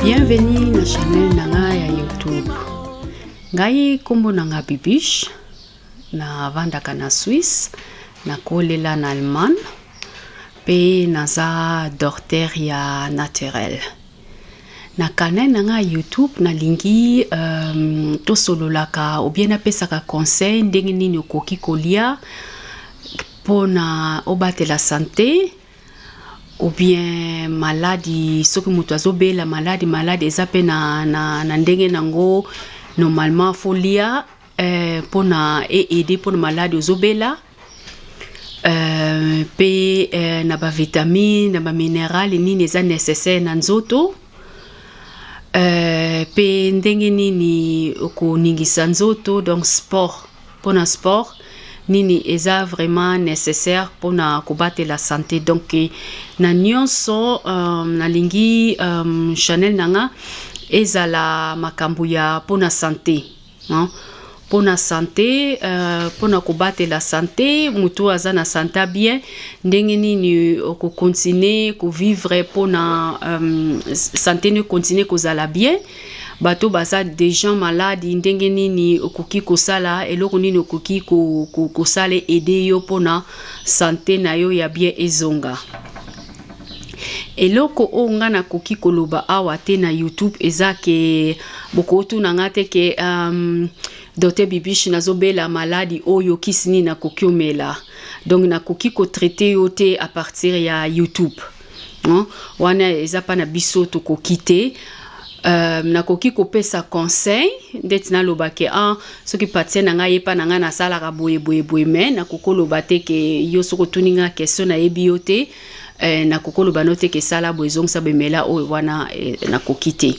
Bienvenue na channel na nga ya YouTube. Ngai kombo na nga Bibiche, navandaka na Suisse, nakolela na Allemagne pe naza docteur ya naturel. Na canal na nga ya YouTube nalingi tosololaka ou bien napesaka conseil ndenge nini okoki kolia pona obatela sante ou bien maladi. Soki moto azobela maladi, maladi eza pe na ndenge nango, normalement faut lia mpona e aider mpona maladi ozobela, mpe na bavitamine, na baminéral nini eza nécessaire na nzoto, mpe ndenge nini okoningisa nzoto, donc sport, mpona sport nini eza vraiment nécessaire mpona kobatela santé. Donc na nyonso, nalingi channel na nga ezala makambo ya mpona santé, hein? Mpona santé, mpona kobatela santé. Motu aza na santé bien, ndenge nini okocontinuer kovivre mpona santé ne continue kozala bien. Bato baza déjà maladi, ndenge nini okoki kosala, eloko nini okoki kosala aider yo mpona santé na yo ya bien ezonga. Eloko oyo nga nakoki koloba awa te na YouTube eza ke bokotuna nga te ke "Docteur Bibiche, nazobela maladi oyo, kisi nini nakoki omela?" Donc nakoki kotraiter yo te à partir ya YouTube, hein? Wana eza mpa na biso, tokoki te. Nakoki kopesa conseil ndeti naloba ke ah, soki patient na ngai ye mpa na ngai, nasalaka boye boye boye, mais nakoki koloba te ke yo soki otuni nga question, nayebi yo te, nakoki koloba no te ke esala boye, ezongisa bemela oyo wana, nakoki te.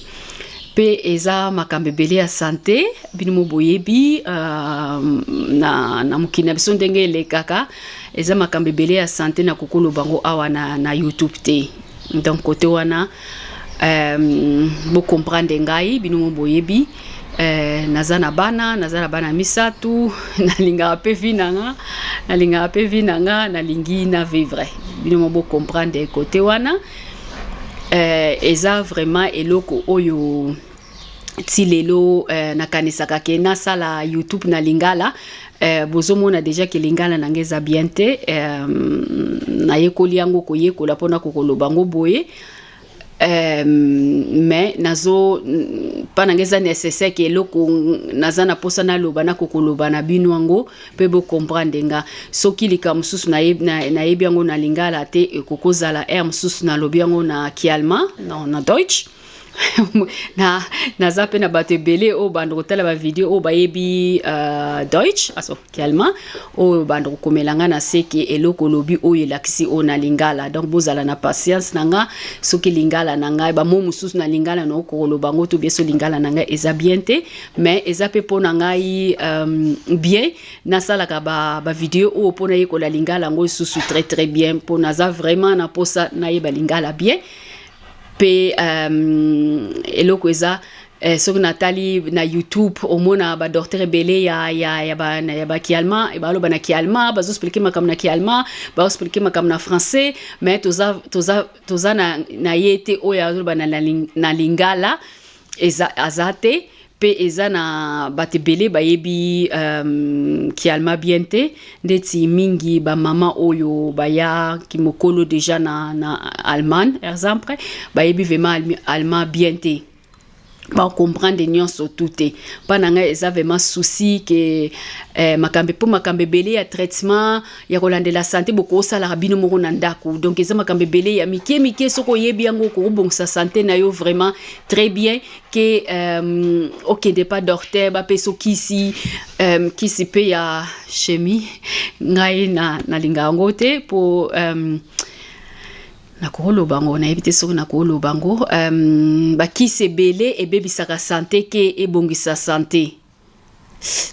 Mpe eza makambo ebele ya santé, bino mo boyebi, na mokili na biso ndenge elekaka, eza makambo ebele ya santé, nakoki koloba yango awa na YouTube te. Donc côté wana, bocomprendre ngai, bino mo boyebi, naza na bana misato, nalingaka mpe vie na nga, nalingaka mpe vie na nga, nalingi na vivre. Bino mo bocomprendre côté wana. Eza vraiment eloko oyo ti lelo nakanisaka ke nasala YouTube na lingala. Bozomona déjà ke lingala na ngai eza bien te. Nayekoli yango koyekola mpona kokoloba yango boye, mais nazo mpa na ngai eza nécessaire ke eloko naza na mposa naloba, nakokoloba na bino yango mpe bocomprendre nga. Soki likambo mosusu nayebi yango na lingala te, ekokozala aire mosusu nalobi yango na kiallemand, na Deutsch. Na naza mpe na bato ebele oyo banda kotala bavideo oyo bayebi Deutsch, also kiallemand, oyo banda kokomela nga na se ke eloko olobi oyo elakisi oyo na lingala. Donc bozala na patience na nga. Soki lingala na ngai, bamo mosusu na lingala na okoloba yango to bien, so lingala na ngai eza bien te, mais eza mpe mpo na ngai bien nasalaka bavideo ba oyo mpo nayekola lingala yango lisusu très très bien, mpo naza vraiment na mposa nayeba lingala bien. Mpe eloko eza, soki natali na YouTube, omona badocteur ebele ya bakiallemand baloba na kiallemand, bazoexpliquer makambo na kiallemand, bazoexpliquer makambo na français, mais toza na ye te oyo azoloba na lingala, eza aza te. Mpe eza na bato ebele bayebi kiallemand bien te, ndeti mingi bamama oyo bayaki mokolo déjà na Allemagne, exemple, bayebi vraiment allemand bien te, bacomprendre nyonso tu te. Mpa na ngai eza vraiment souci ke makambo, mpo makambo ebele ya traitement ya kolandela santé bokosalaka bino moko na ndako. Donc eza makambo ebele ya mike mike, soki oyebi yango, okobongisa santé na yo vraiment très bien ke okende pa docteur, bapesa kisi, kisi mpe ya chimie. Ngai nalinga yango te, mpo nakoloba ngo, nayebi te soki nakoloba ngo, bakisi ebele ebebisaka santé ke ebongisa santé.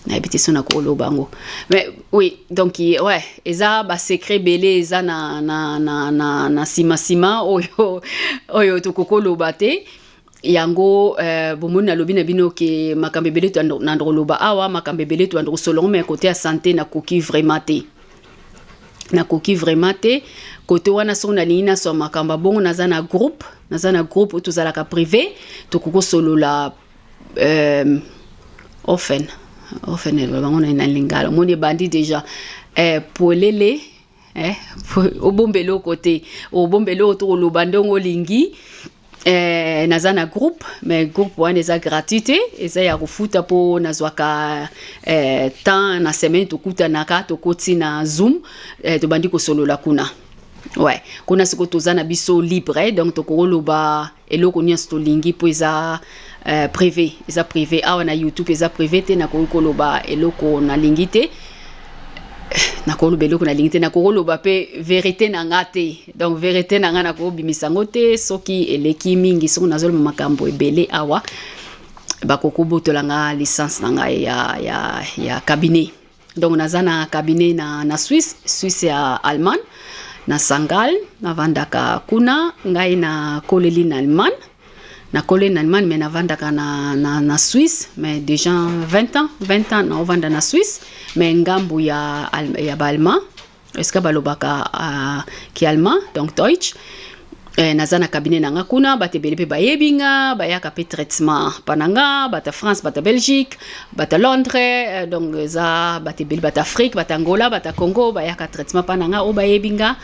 Nayebi te soki nakoloba ngo, mais oui, donc ouais, eza basecret ebele eza na nsima oyo tokokoloba te yango. Bomoni, nalobi na bino ke makambo ebele nando koloba awa, makambo ebele toando kosolongo, mais côté ya santé nakoki vraiment te. Nakoki vraiment te kote wana. Soki nalingi naswa makambo bongo, naza na groupe oyo tozalaka privé, tokoki kosolola offen offen. Bango na lingala, omoni ebandi déjà polele. Obombela eloko te, obombela eloko te, koloba ndenge olingi. Naza na groupe, mais groupe wana eza gratuit te, eza ya kofuta, mpo nazwaka temps na semaine, tokutanaka, tokoti na Zoom, tobandi kosolola kuna. Ouais, kuna sikoyo toza na biso libre, donc tokoloba eloko nyonso tolingi, mpo eza privé, eza privé. Awa na YouTube eza privé te, nakoki koloba eloko nalingi te, nakoloba eloko nalingi te, nakokoloba mpe vérité na nga te. Donc vérité na nga nakobimisa yango te soki eleki mingi. Soki nazoloba makambo ebele awa, bakokobotola nga licence na ngai ya cabinet. Donc naza na cabinet na Suisse, Suisse ya Allemagne, na Sangal. Navandaka kuna. Ngai nakoleli na Allemagne, nakoleli na Allemagne, mais navandaka na Suisse. Mais déjà 20 ans, 20 ans naovanda na Suisse, mais ngambu ya baallemand, esika balobaka kiallemand, donc Deutsch. Naza na cabinet na nga kuna. Bato ebele mpe bayebi nga, bayaka mpe traitement mpa na nga, bato ya France, bato ya Belgique, bato ya Londres, donc eza bato ebele, bato Afrique, bato Angola, bato ya Congo, bayaka traitement mpa na nga. Oyo bayebi nga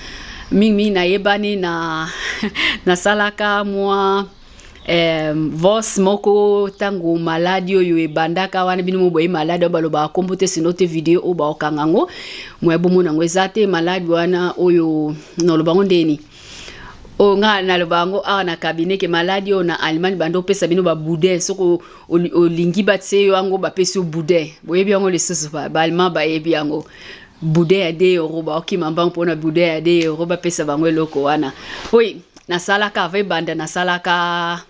mingimingi, nayebani na nasalaka mwa voice moko ntango maladi oyo ebandaka wana. Bino mo boye maladi oyo balobaka nkombo te, sinon te video oyo baokanga yango moya bomona yango eza te. Maladi wana oyo naloba yango ndeni, oyo nga naloba yango awa na cabinet, ke maladi oyo na Allemagne banda opesa bino baboudin. Soki olingi batie yo yango, bapesi yo boudin. Boyebi yango lisusu, baallemand bayebi yango, boudin ya 2 euro. Baokima mbango mpona boudin ya 2 euro, bapesa bango eloko wana. Oui, nasalaka ava ebanda, nasalaka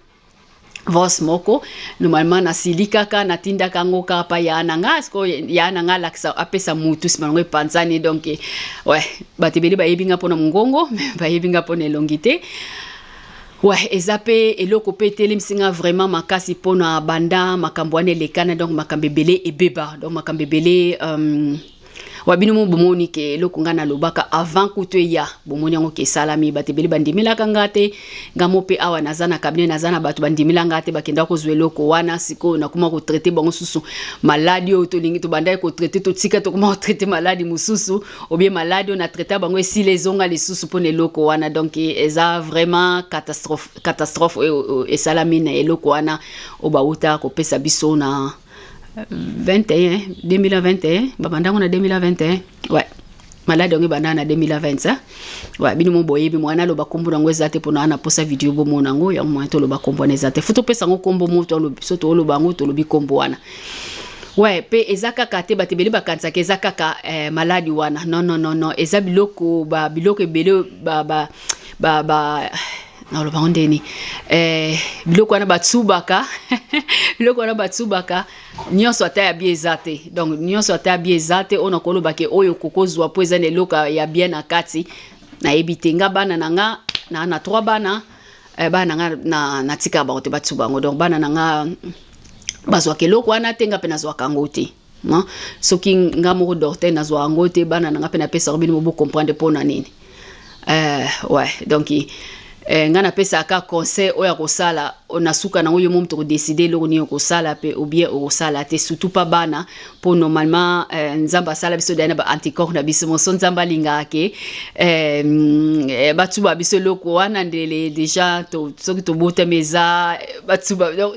voice moko. Normalement nasili kaka, natindaka yango kaka pa ya na nga. Sikoyo ya na nga alakisa, apesa mutu, nsima yango epanzani. Donc ouais, bato ebele bayebi nga mpona mongongo, bayebi nga mpona elongi te. Ouais, eza mpe eloko mpe etelemisi nga vraiment makasi mpona banda makambo wana elekana. Donc makambo ebele ebeba, donc makambo ebele wa bino mo bomoni ke eloko ngai nalobaka avant kutu eya, bomoni yango ke esalami. Bato ebele bandimelaka nga te. Nga mo mpe awa naza na cabinet, naza na bato bandimela nga te, bakenda kozwa eloko wana. Sikoyo nakoma kotraiter bango susu maladi oyo tolingi tobandaki kotraiter, totika, tokoma kotraiter maladi mosusu, obie maladi oyo na traiter bango esila, ezonga lisusu mpona eloko wana. Donc eza vraiment catastrophe, catastrophe oyo esalami na eloko wana oyo bauta kopesa biso na 21, 2021. Babandango na 2021. Ouais, maladi yango ebanda na 2020. Ouais, bino mo boyebi mwana aloba nkombo nango eza te, mpona wana posa video bomona yango. Yango mwana toloba nkombo wana eza te, fu topesa yango nkombo mo so toloba yango, tolobi nkombo wana. Ouais, mpe eza kaka te, bato ebele bakanisaka eza kaka maladi wana. Non, non, non, non, eza biloko ba biloko ebele ba ba ba, ba naloba yango ndeni, biloko wana batsubaka, biloko wana batsubaka nyonso, ata ya bien eza te. Donc nyonso ata ya bien eza te. Oyo nakoloba ke oyo kokozwa mpo eza na eloko ya bien na kati, nayebi te. Nga bana na nga na trois bana, bana na nga na natikaka bango te batsuba yango. Donc bana na nga bazwaka eloko wana te, nga mpe nazwaka yango te. No? Soki nga moko docteur nazwaka yango te, bana na nga mpe napesaka. Bino bocomprendre mpo na nini. Ouais, donc nga napesaka conseil oyo akosala na suka nango, yo mo moto kodécider eloko nini okosala mpe ou bien okosala te, surtout pa bana, mpo normalement Nzambe asala biso daya na baanticorps na biso moso. Nzambe alingaka ke batuba biso eloko wana ndele déjà to, soki tobotami eza batuba. Donc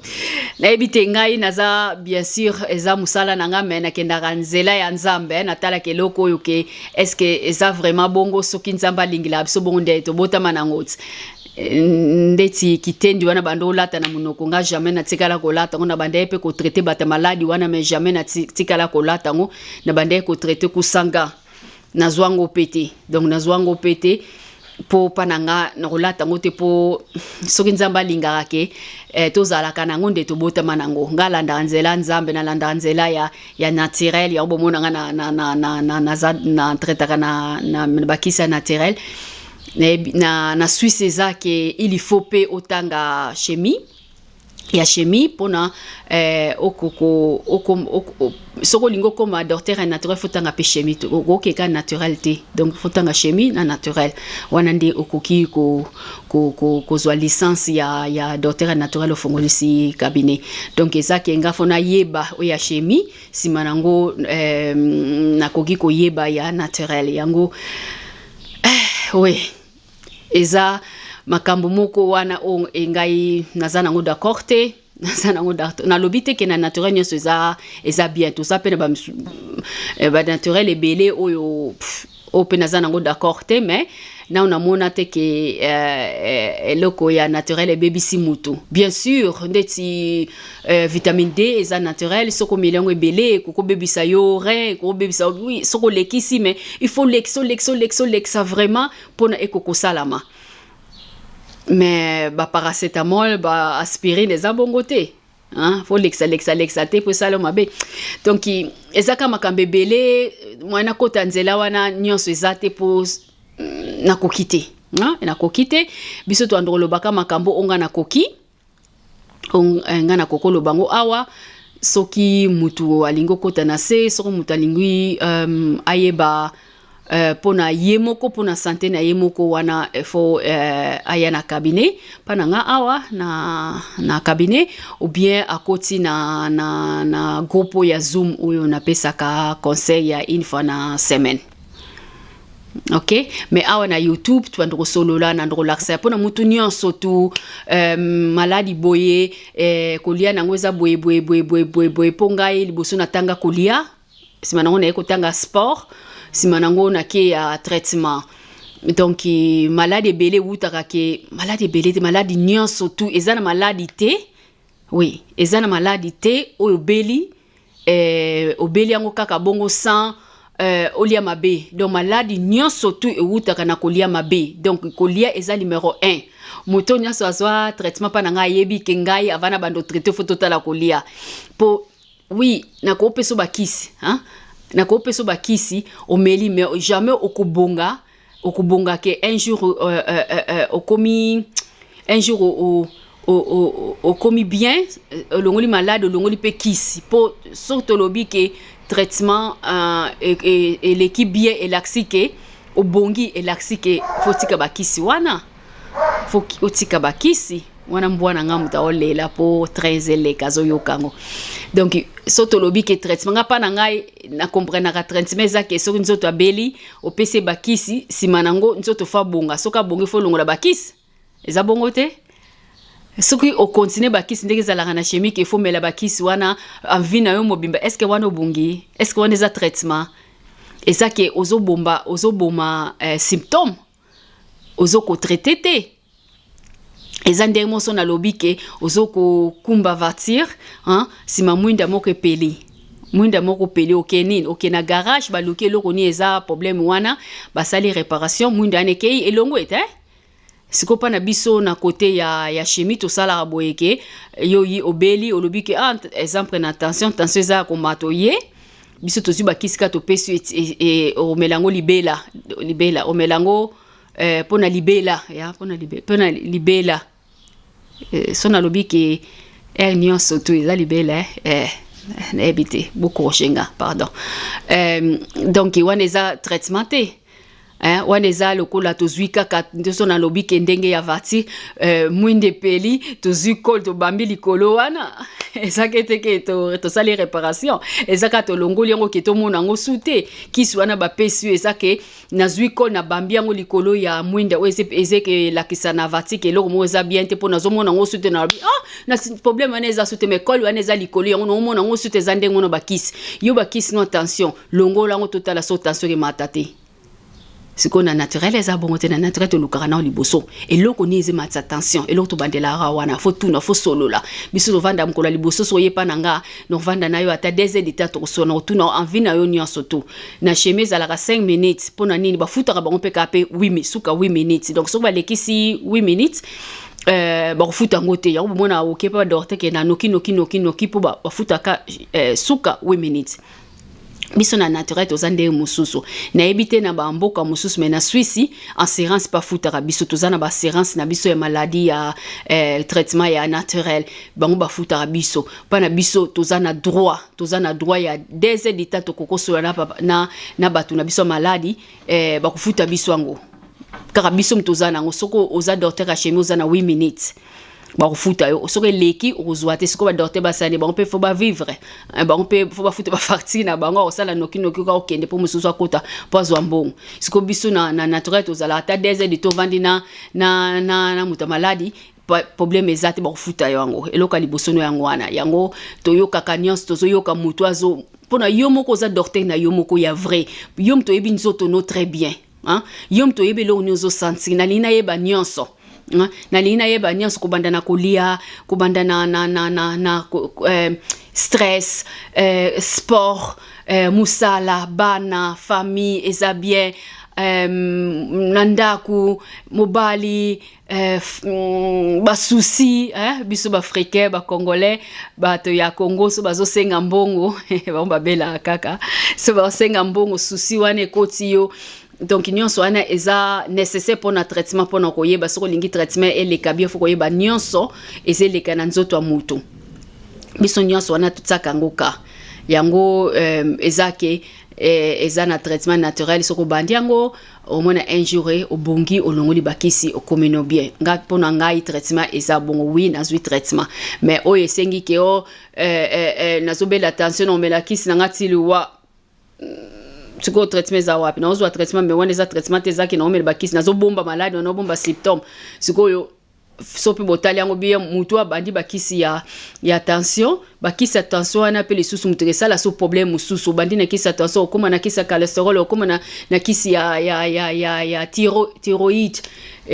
nayebi te, ngai naza bien sûr, eza mosala na nga, me nakendaka nzela ya Nzambe. Natalaka eloko oyo ke est ce que eza vraiment bongo. Soki Nzambe alingelaka biso bongo nde tobotama nango ti ndeti kitendi wana banda olata na monoko, nga jamais natikala kolata yango. Na banda ye mpe kotraiter bato maladi wana, mais jamais natikala kolata yango. Na banda ye kotraiter kusanga, nazwa yango mpe te. Donc nazwa yango mpe te, mpo mpa na nga nakolata yango te, mpo soki Nzambe alingaka ke tozalaka nango nde tobotama nango. Nga alandaka nzela Nzambe, nalandaka nzela ya naturel. Yango bomona nga na traitaka na bakisi ya naturel. Na Suisse eza ke il faut mpe otanga chimie. Ya chimie mpona okoko oko, soki olingi okóma docteur ya naturel, faut tanga mpe chimie. Okokeka naturel te, donc faut tanga chimie na naturel. Wana nde okoki kozwa ko, ko, licence ya docteur ya naturel, ofongolisi cabinet. Donc eza ke nga faut nayeba oyo ya chimie, nsima nango nakoki koyeba ya naturel yango. Oui, eza makambo moko wana oyo ngai naza nango d'accord te. Naza nango, nalobi te ke na naturel nyonso eza bien. Toza mpe na banaturel ebele oyo mpe naza nango d'accord te, mais nao namona te ke eloko ya naturel ebebisi mutu. Bien sûr, ndeti vitamine D eza naturel, soki omeli yango ebele ekokobebisa yo rein, ekokobebisa, oui, soki olekisi. Mais il faut lekisa, olekisa, olekisa, olekisa vraiment mpona ekokosalama. Mais baparacétamol, baaspirine eza bongo te, hein? Faut lekisa, lekisa, lekisa te mpo esala mabe. Donc eza ka makambo ebele mwana kota nzela wana nyonso eza te mpo nakoki te, hein? Nakoki te. Biso toando kolobaka makambo oyo nga nakoki, nga nakoki koloba yango awa. Soki mutu alingi okota na se, soki mutu alingi ayeba mpona ye moko, mpona santé na ye moko, wana faut aya na cabinet mpa na nga awa na cabinet, ou bien akoti na groupe ya Zoom oyo napesaka conseil ya une fois na semaine. Ok, mais awa na YouTube tobanda kosolola na kolakisa mpona mutu nyonso tu maladi boye, kolia nango eza boye boye boye boye boye boye. Mpo ngai liboso natanga kolia, nsima nango naye kotanga sport, nsima nango nake ya traitement. Donc maladi ebele ewutaka ke maladi ebele te, maladi nyonso tu eza na maladi te. Oui, eza na maladi te oyo obeli, obeli yango kaka bongo sans olia mabe. Donc maladi nyonso tu ewutaka na kolia mabe. Donc kolia eza numéro 1. Moto nyonso azwa traitement mpa na ngai ayebi ke ngai avant na bando traiter, faut totala kolia. Po oui, nakopesa bakisi, hein? Nakopesa bakisi, omeli, mais jamais okobonga. Okobonga ke un jour okomi, un jour okomi bien, olongoli malade, olongoli mpe kisi. Mpo soki tolobi ke traitement eleki bien, elakisi ke obongi, elakisi ke faut tika bakisi wana, faut otika bakisi wana. Mbwa na nga moto aolela mpo 13 eleka, azoyoka yango. Donc so tolobi ke traitement, nga mpa na ngai nakomprenaka traitement eza ke soki nzoto abeli, opesi bakisi, nsima nango nzoto faut abonga. Soki abongi, faut olongola bakisi. Eza bongo te. Soki okontinue bakisi ndenge ezalaka na chimique, efo mela bakisi wana vie na yo mobimba. Est-ce wana obongi? Est-ce wana eza traitement? Eza ke ozobomba, ozoboma symptôme, ozokotraiter te. Eza ndenge moso nalobi ke ozokokumba voiture, hein, nsima mwinda moko epeli, mwinda moko peli, oke nini, oke na garage, baluki eloko nini eza problème wana, basali réparation, mwinda wana ekei, elongo ete, eh? Sikoyo mpa na biso na côté ya chimie, tosalaka boye ke yo yi obeli, olobi ke ah, exemple na tension, tension eza ya komata, oye, biso tozwi bakisi kaka, topesi, omela yango libela libela, omela yango mpo na libela ya mpona libela. So nalobi ke heure nyonso tu eza libela, nayebi te, bokorriger nga, pardon. Donc wana eza traitement te, hein, wana eza lokola tozwi kaka nde nalobi ke ndenge ya voiture, mwinda epeli, tozwi colle, tobambi likolo wana. Ezaki ete ke tosali réparation, eza kaka tolongoli yango ke tomona yango su te. Kisi wana bapesi yo, eza ke nazwi colle, nabambi yango likolo ya mwinda oyo eza elakisa na voiture ke eloko moko eza bien te, mpo nazomona yango su te. Nalobi ah, na problème wana eza su te, mais colle wana eza likolo yango, naomona yango su te. Eza ndenge wana bakisi yo, bakisi no tension, longola yango, totala so tension emata te. Sikoyo na naturel eza bongo te. Na naturel tolukaka nao liboso eloko nini ezematisa tension. Eloko tobandelaka wana, faut tuna, faut solola. Biso tovanda mokolo ya liboso, so oyepa na nga, novanda na yo ata 2 heures de temps, tokosolola, kotuna envie na yo nyonso tu. Na chimie ezalaka 5 minutes. Mpo na nini bafutaka bango mpe kaka mpe 8, suka 8 minutes? Donc soki balekisi 8 minutes, bakofuta yango te. Yango bomona oke mpe badocteur ke na noki noki noki noki, mpo bafutaka suka 8 minutes. Biso na naturel toza ndenge mosusu. Nayebi te na bamboka mosusu, mais na Suisse assurance bafutaka biso. Toza na baassurance na biso ya maladie, ya traitement ya naturel. Bango bafutaka biso mpa na biso. Toza na droit, toza na droit ya 2 heures de temps tokokosola na bato na biso ya maladie, bakofuta biso yango kaka. Biso moto oza nango, soki oza docteur ya chimie, oza na 8 minutes, bakofuta yo. Soki eleki, okozwa te. Sikoyo badocteur basali bango mpe faut bavivre, bango mpe faut bafuta bafacture na bango. Akosala nokinoki kaka, okende mpo mosusu akota mpo azwa mbongo. Sikoyo biso na naturel tozalaka ata 2 heures de tovandi na moto ya maladie, problème eza te, bakofuta yo yango. Eloko ya liboso no yango wana. Yango toyokaka nyonso, tozoyoka motu azo mpona yo moko oza docteur na yo moko ya vrai. Yo moto oyebi nzoto no très bien, hein? Yo moto oyebi eloko nini ozosentir. Nalingi nayeba nyonso, nalingi nayeba nyonso, kobanda na kolia, kobanda na stress, sport, mosala, bana, famille eza bien, na ndako, mobali, basoucis, eh, biso baafricain, bacongolais, bato ya Congo, so bazosenga mbongo, bango babelaka kaka so bazosenga mbongo, souci wana ekoti yo. Donc nyonso wana eza nécessaire mpona traitement, mpona koyeba soki olingi traitement eleka bien, faut koyeba nyonso eza eleka na nzoto ya motu. Biso nyonso wana totiaka yango ka yango, eza ke eza na traitement naturel. Soki obandi yango, omona un jour obongi, olongoli bakisi, okomi no bien. Nga, mpo na ngai, traitement eza bongo. Oui, nazwi traitement, mais oyo esengi ke o nazobela tension, na omela kisi na nga ti liwa, sikoyo traitement eza wapi? Nazozwa traitement, mais wana eza traitement te. Ezaki naomela bakisi, nazobomba maladie, nazobomba symptôme. Sikoyo so mpe botali yango bien, mutu abandi bakisi ya tension, bakisi ya tension wana mpe lisusu moto esala so problème mosusu. Obandi na kisi ya tension, okóma na kisi ya cholestérol, okóma na kisi ya thyroïde.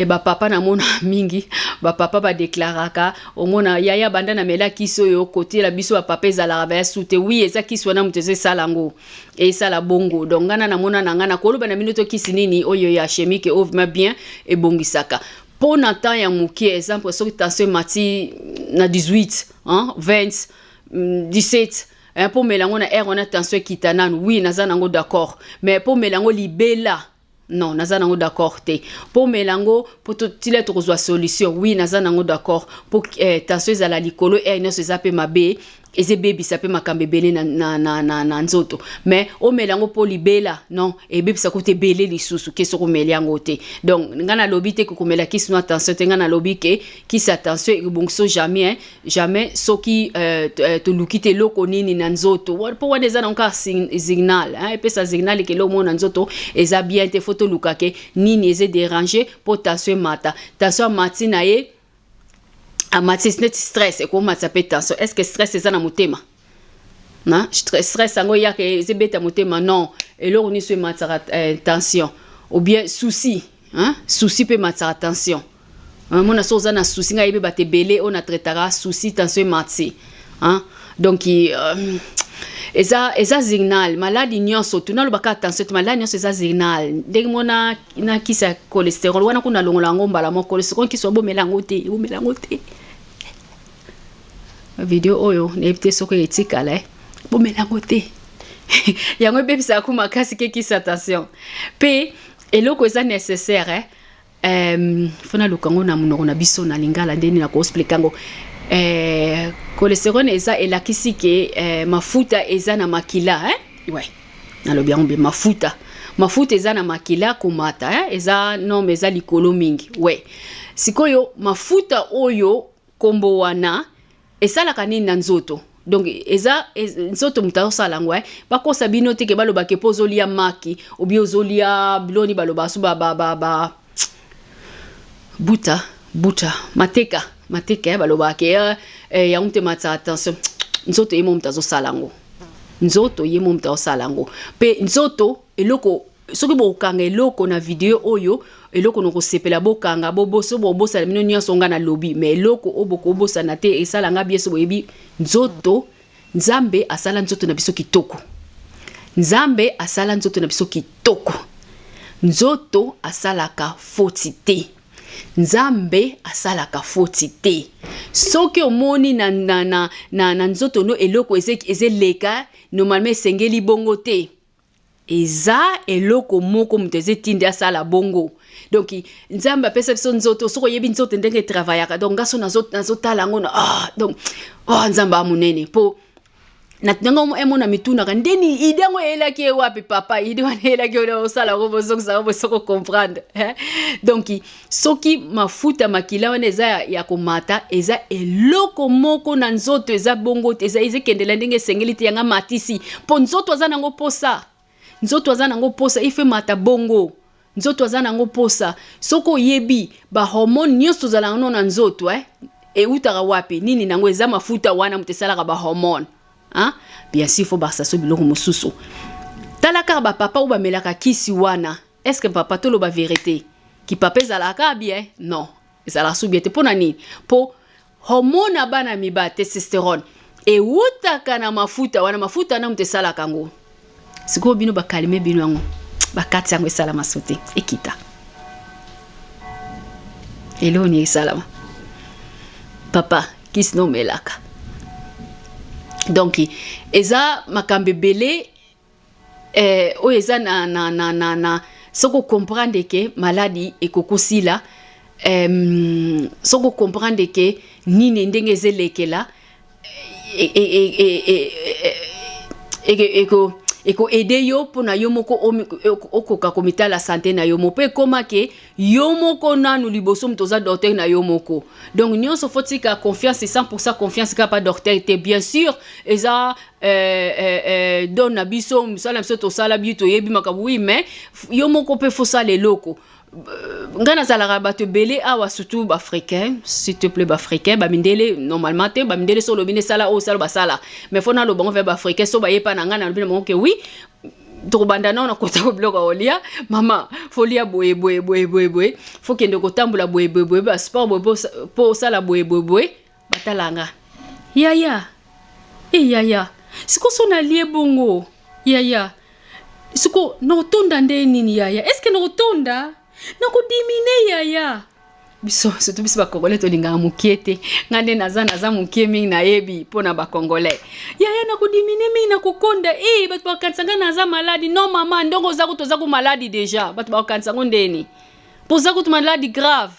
Bapapa namona mingi, bapapa badeklaraka, omona yaya banda na mela kisi oyo kotiela biso bapapa ezalaka baya su te. Oui, eza kisi wana moto eza esala yango, esala bongo. Donc ngai na namona na ngai nakoloba na bino to kisi nini oyo ya chimique oyo vraiment bien ebongisaka mpo na temps ya moke. Exemple, soki tension emati na 18, hein, 20, 17, mpo mela yango na heure wana, tension ekita nanu. Oui, naza nango d'accord, mais mpo mela yango libela, non, naza nango d'accord te. Mpo mela yango mpo tila tokozwa solution, oui, naza nango d'accord. Mpo tension ezala likolo heure nyonso eza mpe mabe, eza ebebisa mpe makambo ebele na nzoto. Mais omela yango mpo libela, non, ebebisa kuta ebele lisusu ke soki omeli yango te. Donc ngai nalobi te kokomela kisi no attention te. Ngai nalobi ke kisi attention ebongiso jamais, hein, jamais. Soki toluki te eloko nini na nzoto, mpo wana eza nango kaka signal, hein, epesa signal ke eloko moko na nzoto eza bien te. Faut toluka ke nini eza déranger mpo tension emata. Tension amati na ye, amati neti stress ekomatisa mpe tension. Est ce que stress eza na motema? Na stress yango eyaka ezebeta motema? Non. Eloko nyonso ematisaka tension, ou bien souci, hein? Souci mpe ematisaka tension. Mona so oza na souci, ngai yebi bato ebele oyo na traitaka souci, tension emati, hein? Donc eza signal. Maladie nyonso tu, nalobaka attention te, maladie nyonso eza signal. Ndenge mona na kisi ya cholestérol wana, kuna longola yango mbala moko. Cholestérol, kisi obomela yango te, obomela yango te. Video oyo nayebi te soki etikala, bomela yango te. Yango ebebisaka ku makasi ke kisi attention. Mpe eloko eza nécessaire, faut naluka yango na monoko na biso na lingala ndeni na koexpliquer yango. Cholestérol eza elakisi ke mafuta eza na makila, eh? Ouais, nalobi yango mpe mafuta eza na makila komata, eh? Eza norme, eza likolo mingi. Ouais, sikoyo mafuta oyo kombo wana esalaka nini na nzoto? Donc eza nzoto moto azosala yango, eh? Bakosa bino te ke balobaka mpo ozolia maki obi ozolia biloni, baloba so ba buta buta mateka mateka, eh, balobaka ke yango te matisa attention. Nzoto ye mo moto azosala yango, nzoto ye mo moto azosala yango. Mpe nzoto eloko, soki bokokanga eloko na video oyo, eloko na kosepela, bokanga boboso, bobosana bino nyonso nga nalobi, mais eloko oyo bokobosana te, esala nga bien. So boyebi nzoto, Nzambe asala nzoto na biso kitoko. Nzambe asala nzoto na biso kitoko. Nzoto asalaka foti te. Nzambe asalaka foti te. Soki omoni na, na, na, na, na nzoto no eloko ezeleka, normalement esengeli bongo te. Eza eloko moko moto ezetindi asala bongo. Donc Nzambe apesa biso nzoto, soki oyebi nzoto ndenge etravayaka, donc nga so nazotala yango na ah, donc oh, Nzambe amonene mpo na ndenge emona mitunaka ndeni ide yango eyelaki ye wapi. Papa, ide wana eyelaki yo osala yango, bozongisa yango, bosoko comprendre, eh? Donc soki mafuta makila wana eza ya komata, eza eloko moko na nzoto eza bongo te, eza ezekendela ndenge esengeli te. Yanga matisi mpo nzoto aza nango posa, nzoto aza nango posa ife mata bongo, nzoto aza nango posa. Soki oyebi bahormone nyonso tozalaka no na nzoto, eh? Eutaka wapi? Nini nango eza mafuta wana moto esalaka bahormone, hein? Bien sûr, faut bakisa so biloko mosusu. Tala kaka bapapa oyo bamelaka kisi wana. Est ce que papa, toloba vérité, kipapa ezalaka bien? Non, ezalaka su bien te. Mpo na nini? Mpo hormone ya bana mibali, testostérone, ewutaka na mafuta wana. Mafuta wana moto esalaka yango. Sikoyo bino bakalime bino yango, bakati yango, esalama so te, ekita eloni esalama. Papa, kisi nomelaka. Donc eza makambo ebele oyo eza na soki ocomprendre ke maladie ekokosila, soki ocomprendre ke nini ndenge ezelekela, ekoaider yo mpona yo moko okoka komitala santé na yo mo, mpo ekóma ke yo moko nanu liboso moto oza docteur na yo moko. Donc nyonso faut tika confiance, 100 confiance kaka pa docteur te. Bien sûr, eza don na biso, mosala na biso, tosala bi toyebi makambo, oui, mais yo moko mpe fosala eloko. Ngai nazalaka bato ebele awa, surtout baafricain, s'il te plaît, baafricain, bamindele normalement te. Bamindele so olobi nesala oyo, osala, basala, mais faut naloba ngo ve baafricain so bayepa na ngai, nalobi na bango ke oui, tokobanda nao na kota ko biloko ya kolia. Mama, faut lia boye boye boye boye boye, faut kende kotambola boye boye boye, basport boye, mpo osala boye boye boye. Batalanga yaya e yaya, siko so nalie bongo yaya, siko nakotonda nde nini yaya? Est-ce nakotonda, nakodiminuer yaya? Biso, surtout biso bacongolais, tolingaka mokie te. Ngai nde naza mokie mingi, nayebi mpo na bacongolais. Yaya, nakodiminuer mingi, nakokonda e, bato bakanisa ngai naza maladie. Non mama, ndongo oza kutu, oza ku maladie déjà. Bato bakokanisa yango ndeni? Mpo oza kutu maladie grave.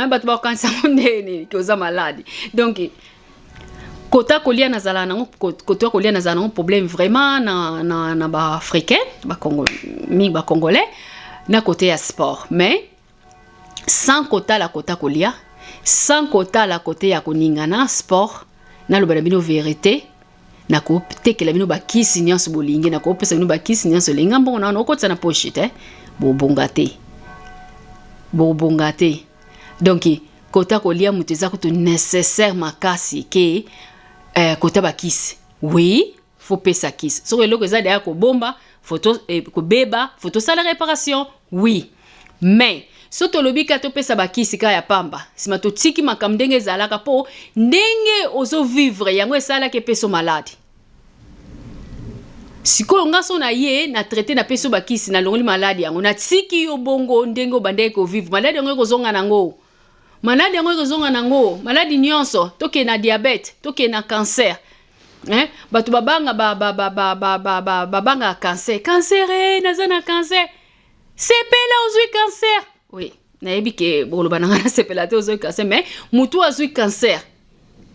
Bato bakokanisa yango ndeni ke oza maladie? Donc kota kolia, nazala nango, kota kolia nazala nango problème vraiment na baafricain, bacongo mingi, bacongolais, na côté ya sport. Mais sans kotala kota kolia, sans kotala côté ya koningana, sport, naloba na bino vérité, nakotekela bino bakisi nyonso bolingi, nakopesa bino bakisi nyonso olingi. Mbongo na wana okotisa na poche te, bobonga te, bobonga te. Donc kota kolia moto eza kutu nécessaire makasi ke kota bakisi. Oui, faut pesa kisi soki eloko eza deya kobomba, kobeba, faut tosala réparation, oui. Mais so tolobi kaka topesa bakisi kaka ya pamba, nsima totiki makambo ndenge ezalaka, mpo ndenge ozovivre yango esalaki epeso maladie. Sikoyo nga so na ye na traité, napesi yo bakisi, nalongoli maladie yango, natiki yo bongo ndenge obandaki kovivre, maladie yango ekozonga nango, maladie yango ekozonga nango. Maladie nyonso, tokende na diabète, tokende na cancer, hein? Bato babanga babangaka cancer. Cancer e, naza na cancer. Sepela, ozwi cancer. Oui, nayebi ke boloba na ngai nasepela te, ozwi cancer, mais motu azwi cancer,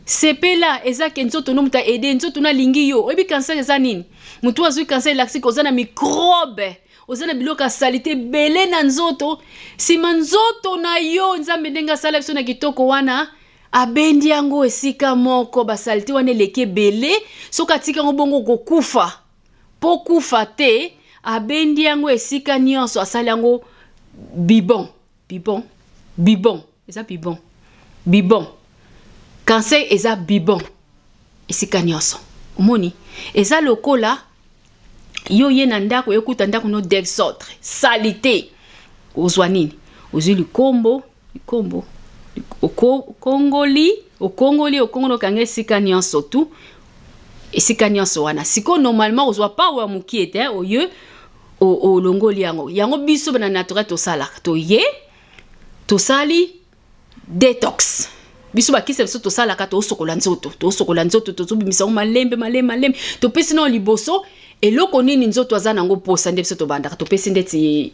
sepela. Eza ke nzoto no moto aide, nzoto no alingi yo. Oyebi cancer eza nini? Motu azwi cancer elakisi ke oza na microbe, oza na biloko ya saleté ebele na nzoto. Nsima nzoto na yo, Nzambe ndenge asala biso na kitoko wana, abendi yango esika moko, basaleté wana eleki ebele. Soki atiki yango bongo, okokufa. Mpo kufa te, abendi yango esika nyonso, asali yango bibon bibon bibon. Eza bibon bibon, cancer eza bibon esika nyonso. Omoni, eza lokola yo ye na ndako, ekuta ndako no désordre, saleté. Ozwa nini? Ozwi likombo, likombo, okongoli, okongoli, okongoli, okanga esika nyonso tu, esika nyonso wana. Sikoyo normalement ozwa pawa ya mokie te, oye olongoli yango. Yango biso na naturel tosalaka, toye Tosali detox. Biso bakisi biso tosalaka, tosokola nzoto, tosokola nzoto, tozobimisa yango malembe malembe malembe. Topesi nao liboso eloko nini nzoto aza nango posa. Nde biso tobandaka, topesi ndeti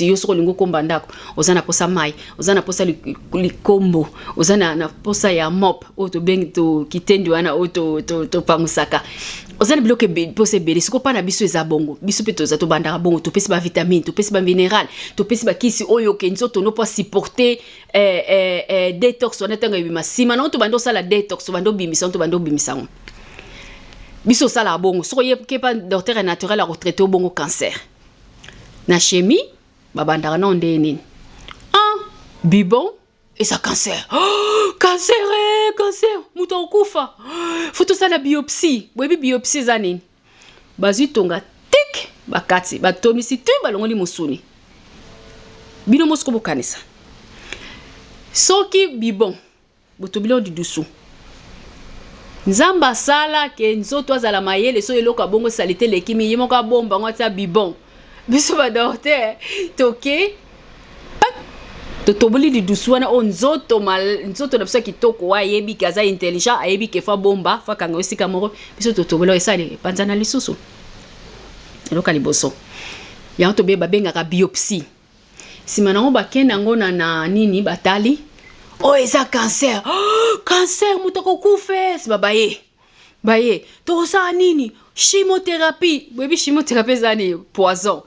yo soki olingi okomba ndako, oza na posa mai, oza na posa likombo, oza na posa ya mop oyo tobengi to kitendi wana oyo topangusaka, oza na biloko mposa ebele. Sikoyo mpa na biso eza bongo. Biso mpe toza, tobandaka bongo, topesi bavitamine, topesi baminéral, topesi bakisi oyo ke nzoto no mpo asupporte detox wana. Ntango ebima, nsima nango tobandi osala detox, tobandi obimisa ngo, tobandi obimisa ngo. Biso osalaka bongo. Soki oye pa docteur naturel, akotraite bongo cancer na chimie. Babandaka nao nde nini? Ah, bibon eza cancer. Oh, cancer, eh, cancer, moto akokufa, faut tosala biopsie. Boyebi biopsie eza nini? Bazwi tonga tik, bakati, batomisi tu, balongoli mosuni. Bino mosiko bokanisa soki bibon botobili oyo lidusu. Nzambe asala ke nzoto azala mayele. So eloko abongo esali te, elekimi ye moko, abomba yango, atia bibon. Biso badocteur toke, totoboli lidusu wana oyo nzoto na biso ya kitoko wa ayebi ke aza intelligent, ayebi ke faut abomba, faut akanga yo esika moko. Biso totoboli oyo, esali epanzana lisusu. Eloko ya liboso yango tobe babengaka biopsie. Nsima nango bakende yango na nini, batali oyo eza cancer. Oh, cancer, moto akokufa. Nsima baye tokosala nini? Chimiothérapie. Boyebi chimiothérapie eza nini? Poison.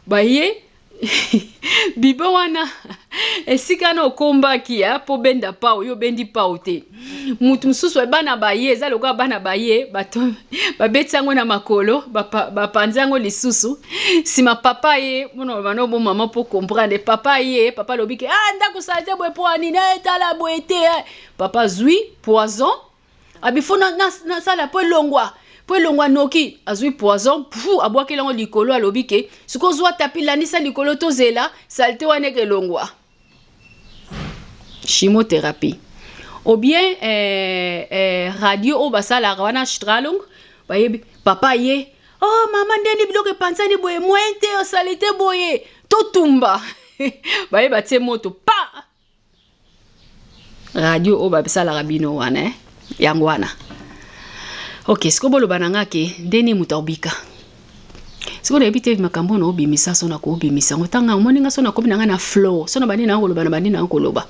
Baye bibo wana esika na okombaki mpo benda pao, yo obendi pao te. Mutu mosusu, bana baye, eza lokola bana baye bato babeti yango na makolo, bapanzi yango lisusu. Nsima papa ye mona bana bo mama mpo comprendre. Papa ye, papa alobi ke ah, ndako sala te boye mpo anini? Tala boye te. Papa zwi poison, abi faut nasala mpo elongwa, mpo elongwa noki. Azwi poison pu, abwakeli yango likolo. Alobi ke sikoyo ozwa tapi, landisa likolo, tozela saleté wana eke elongwa. Chimiothérapie ou bien radio oyo basalaka wana, Strahlung. Bayebi papa ye, oh mama, ndeni biloko epanzani boye, moyen te, osali te boye, totumba. Baye batie moto pa radio oyo basalaka bino wana, eh? Yango wana. Ok, sikoyo boloba na nga ke ndeni moto akobika sikoyo? Nayebi te makambo oyo naobimisa. So nakobimisa yango ntanga, omoni nga so nakomi na ngai na flow, so na bandi nanga koloba, na bandi nanga koloba,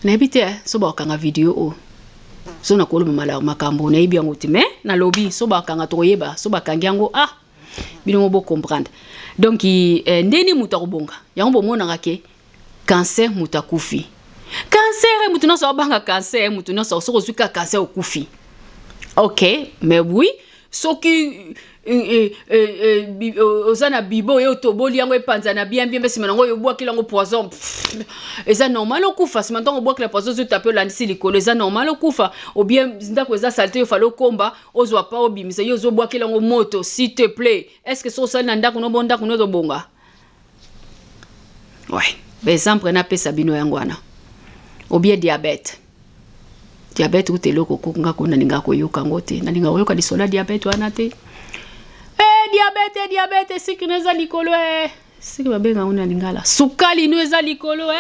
nayebi te so bakokanga video oyo. So nakoloba makambo, nayebi yango te, mais nalobi so bakanga, tokoyeba. So bakangi yango, ah, bino mo bocomprendre. Donc ndeni moto akobonga yango? Bomonaka ke cancer, moto akufi cancer, moto nyonso abanga cancer, moto nyonso soki ozwi kaka cancer, okufi. Ok, mais oui, soki oza na bibo oyo otoboli yango, epanzana bien bien, mpe nsima nango oyo obwakeli yango poison, eza normal okufa. Nsima ntango obwakela poison, ozwi tapi, olandisi likolo, eza normal okufa. Ou bien ndako eza saleté, yo fallait okomba, ozwa pa, obimisa, yo ozobwakela yango moto. S'il te plaît, est ce que so osali na ndako no bo, ndako no ezobonga? Ouais, baexemple napesa bino yango wana. Ou bien diabète. Diabète kuta eloko nga ko nalingaka koyoka yango te, nalingaka koyoka lisolo ya diabète wana te. Diabète, diabète, sucre no eza likolo, siki babenga yango na lingala sukali no eza likolo,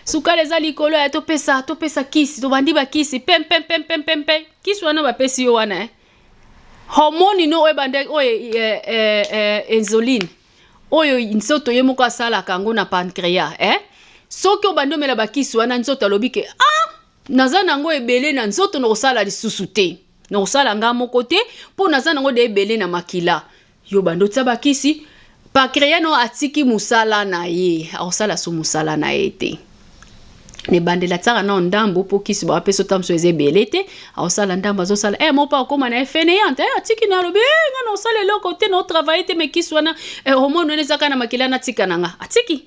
sukali eza likolo, topesa kisi, tobandi bakisi pempempempempempe. Kisi wana bapesi yo wana, hormone no oyo ebanda oyo insuline oyo nzoto ye moko asalaka yango na pancréas, eh? Soki obandi omela bakisi wana, nzoto alobi ke ah, naza nango ebele na nzoto, nakosala lisusu te, nakosala nga moko te, mpo naza nango de ebele na makila. Yo bandi otia bakisi, pancréas no atiki mosala na ye, akosala so mosala na ye te. Na ebandeli atiaka nao ndambo, mpo kisi bapesa ota mosusu eza ebele te. Aosala ndambo, azosala mo mpo akóma na ye fainéante, atiki na, alobi nga na osala eloko te, na otravaille te, mais kisi wana, hormone wana ezaka na makila, natika na nga. Atiki,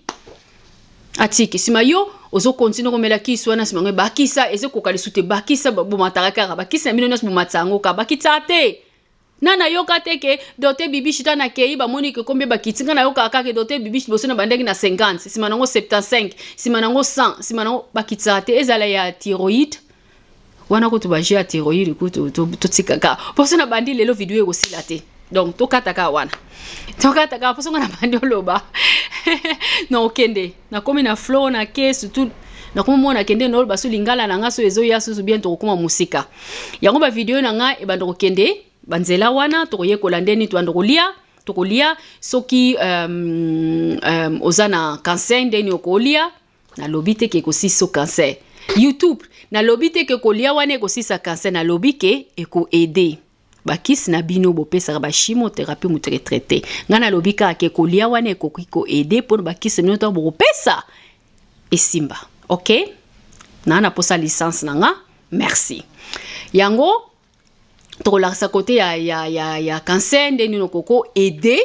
atiki. Nsima yo ozokontinue komela kisi wana. Nsima ngo bakisa ezokoka lisu te, bakisa bomataka kaka, bakisi na bino nyonso bomatisa yango kaka, bakitaka te. Na nayoka te ke docteur Bibishi ta nakei, bamoni ke kombe bakiti. Nga nayokaka kaka ke docteur Bibishi liboso na bandaki na 50, nsima nango 75, nsima nango 100, nsima nango bakitisaka te. Ezala ya thyroïde wana kutu, baje ya thyroïde kutu totikaka mposo na bandi lelo video ekosila te. Donc tokata kaka wana, tokata kaka mposo nga na bandi oloba. Nakokende, nakomi na flow na ke surtout nakomi mona kende naoloba so lingala na nga so ezoya susu bien. Tokokóma mosika yango, bavideo na nga ebanda kokende banzela wana. Tokoyekola ndeni tobanda kolia, tokolia soki oza na cancer, ndeni okolia. Nalobi te ke ekosisa cancer. YouTube, nalobi te ke kolia wana ekosisa cancer. Nalobi ke ekoaider bakisi na bino bopesaka, bachimiothérapie, moto retraité. Ngai nalobi kaka ke kolia wana ekoki koaider mpona bakisi bino ntango bokopesa esimba. Ok, naa na posa licence na nga, merci. Yango tokolakisa kote ya cancer, nde nini okoko aider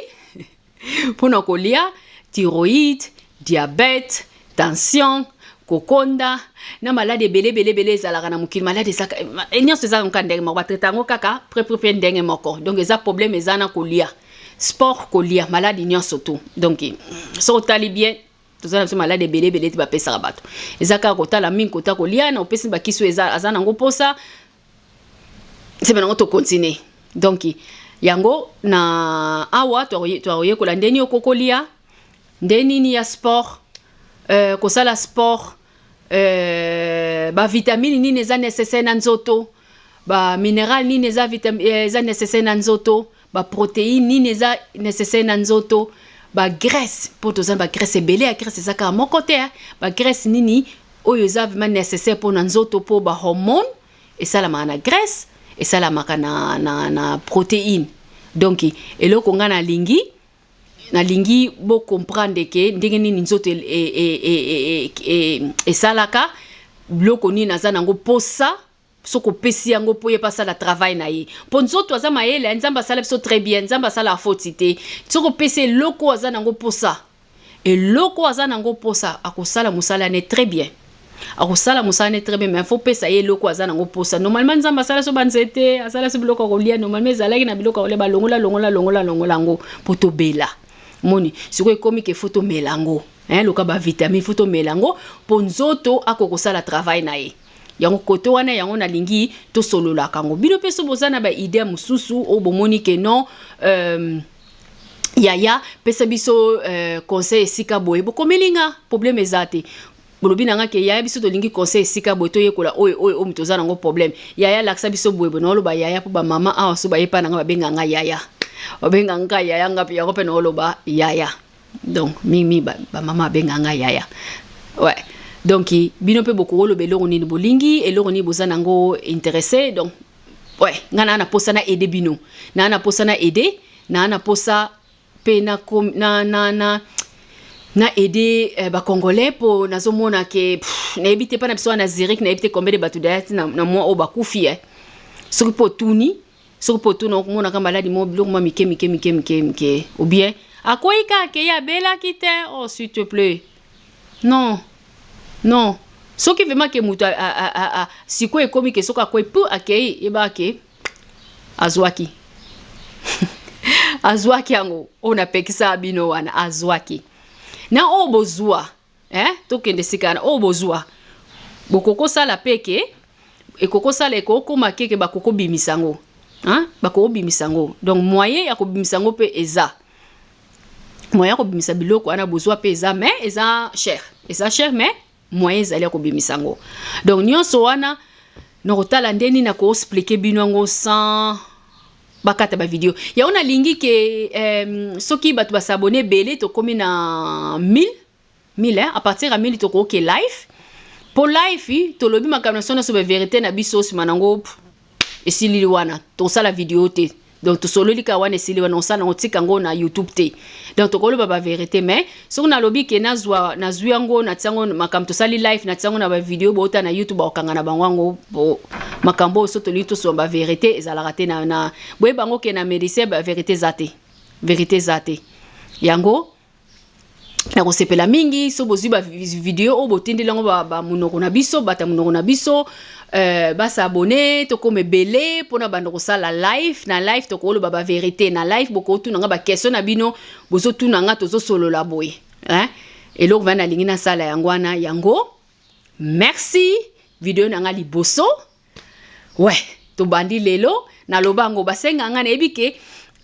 mpona kolia, thyroïde, diabète, tension, kokonda na maladi ebele ebele ebele ezalaka na mokili. Maladi ezaka nyonso eza kaka ndenge moko, batraite yango kaka prepre ndenge moko. Donc eza problème eza na kolia, sport, kolia, maladi nyonso tu. Donc soki otali bien, toza na biso maladi ebele ebele te bapesaka bato, eza kaka kotala mingi kota kolia na opesi bakisi oyo aza nango mposa nsima nango tocontinue. Donc yango na awa tokoyekola ndeni okokolia, nde nini ya sport, kosala sport, bavitamine nini eza nécessaire na nzoto, baminéral nini eza nécessaire na nzoto, baprotéine nini eza nécessaire na nzoto, bagraisse, mpo toza na bagraisse ebele ya graisse, eza kaka moko te. Bagraisse nini oyo eza vraiment nécessaire mpo na nzoto, mpo bahormone esalamaka na graisse, esalamaka na protéine. Donc eloko ngai nalingi bocomprendre ke ndenge nini nzoto esalaka, biloko nini aza nango posa soki opesi yango mpo ye mpe asala travail na ye, mpo nzoto aza mayele. Nzambe asala biso très bien, Nzambe asala afoti te. Soki opesi eloko aza nango posa, eloko aza nango posa, akosala mosala ne très bien, akosala mosala ne très bien. Mais faut pesa ye eloko aza nango posa. Normalement Nzambe asala so banzete, asala so biloko ya kolia. Normalement ezalaki na biloko ya kolia, balongola, longola, longola, longola yango mpo tobela. Moni sikoyo ekomi ke faut tomela yango, luka bavitamine, faut tomela yango mpo nzoto akoki kosala travail na ye. Yango kote wana, yango nalingi tosololaka yango. Bino mpe so boza na baidée mosusu oyo bomoni ke non, yaya, pesa biso conseil esika boye, bokomeli nga, problème eza te. Bolobi na nga ke yaya, biso tolingi conseil esika boye, toyekola oyo oyo oyo, moto oza nango problème, yaya, lakisa biso boye boye. Naoloba yaya mpo bamama awa so bayepa na nga, babenga nga yaya, babenga nga yaya. Nga mpe yango mpe naoloba yaya. Donc mingi bamama babenga nga yaya, ouais. Donc bino mpe bokoloba eloko nini bolingi, eloko nini boza nango intéressé. Donc ouais, nga naa na posa na aider bino, naa na posa na aider, naa na posa mpe na aider bacongolais, mpo nazomona ke nayebi te mpa na biso wana na Zurich, nayebi te combien de bato daya ti na mwa oyo bakufi. Soki mpo otuni, soki mpo otuni, okomonaka maladi mo biloko mwa mike mike mike mike mike, ou bien akwei kaka, ye abelaki te. Oh, s'il te plaît, non, non. Soki vraiment ke moto sikoyo ekomi ke soki akwei pu akei, yebaka ke azwaki yango oyo napekisa bino wana, azwaki na oyo bozwa, eh? Tokende sika na oyo bozwa, bokokosala mpe ke ekokosala, ekokóma keke bakokobimisa yango, bakokobimisa yango. Donc moyen ya kobimisa yango mpe eza, moyen ya kobimisa biloko wana bozwa mpe eza, mais eza cher, eza cher, mais moyen ezali ya kobimisa yango. Donc nyonso wana nakotala ndeni na koexpliquer bino yango sans bakata bavideo. Yango nalingi ke soki bato bas'abonner ebele, tokómi na 1000, 1000, hein? À partir ya 1000 tokoke live, mpo live tolobi makambo na biso nyonso, bavérité na biso. Nsima nango esilili wana, tosala video te. Donc tosololi kaka wana, esili wana, osala yango, tika yango na YouTube te. Donc tokoloba bavérité. Mais soki nalobi ke nazwa, nazwi yango, natia yango makambo tosali live, natia yango na bavideo, bouta na YouTube, bakokanga na bango yango bo makambo oyo. So tolingi tosoma bavérité, ezalaka te na boyeba yango ke na médecin bavérité eza te, vérité eza te. Yango nakosepela mingi so bozwi bavideo oyo, botindeli yango bamonoko na biso, bato ya monoko na biso, bas'abonner, tokóma ebele mpona banda kosala live. Na live tokoloba bavérité, na live bokotuna nga baquestion na bino, bozotuna nga, tozosolola boye, hein? Eloko vana nalingi nasala yango wana. Yango merci, video na nga liboso, ouais, tobandi lelo. Naloba yango, basenga nga, nayebi ke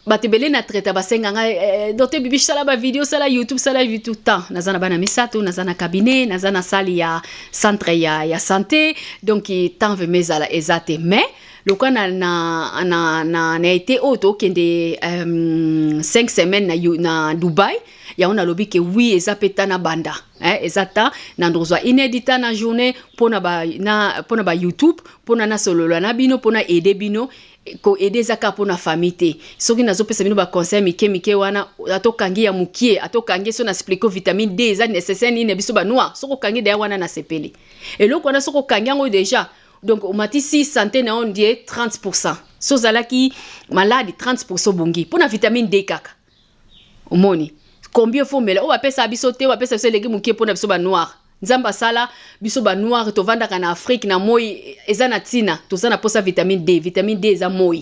Bato ebele na traita basenga ngai eh, docteur Bibi, sala bavideo, sala YouTube, sala YouTube. Temps naza na bana misato, naza na cabinet, naza na salle ya centre ya santé, donc temps vraiment ezala eza te. Mais lokola na été oyo tokende 5 semaines na Dubai, yango nalobi ke oui, eza mpe ta na banda eh, eza ta na ndozwa inédita na journée mpona ba YouTube, mpona nasolola na bino, mpona aider bino. Koaider eza kaka mpona famille te. Soki nazopesa bino baconseil mike mike wana, atokangi ya mokie, atokangi so na explique vitamine D eza nécessaire nini na biso banoir. Soki okangi deya wana, nasepeli eloko wana. Soki okangi yango déjà, donc omatisi santé na yo ndie 30. So ozalaki malade 30, obongi mpona vitamine D kaka. Omoni combien faut mela oyo bapesa biso te? Oyo bapesa biso eleki mokie mpona biso banoir. Nzambe asala biso banoir, tovandaka na Afrique na moi, eza na ntina toza na mposa vitamine D. Vitamine D eza moi,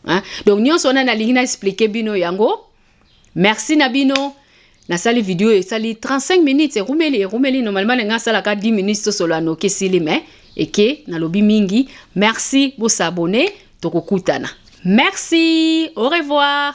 hein? Donc nyonso wana nalingi na expliquer bino yango. Merci na bino. Nasali video esali 35 minutes, erumeli, erumeli. Normalement na ngai asalaka 10 minutes, tosolola noki esili, mais eke nalobi mingi. Merci, bos'abonner, tokokutana. Merci, au revoir.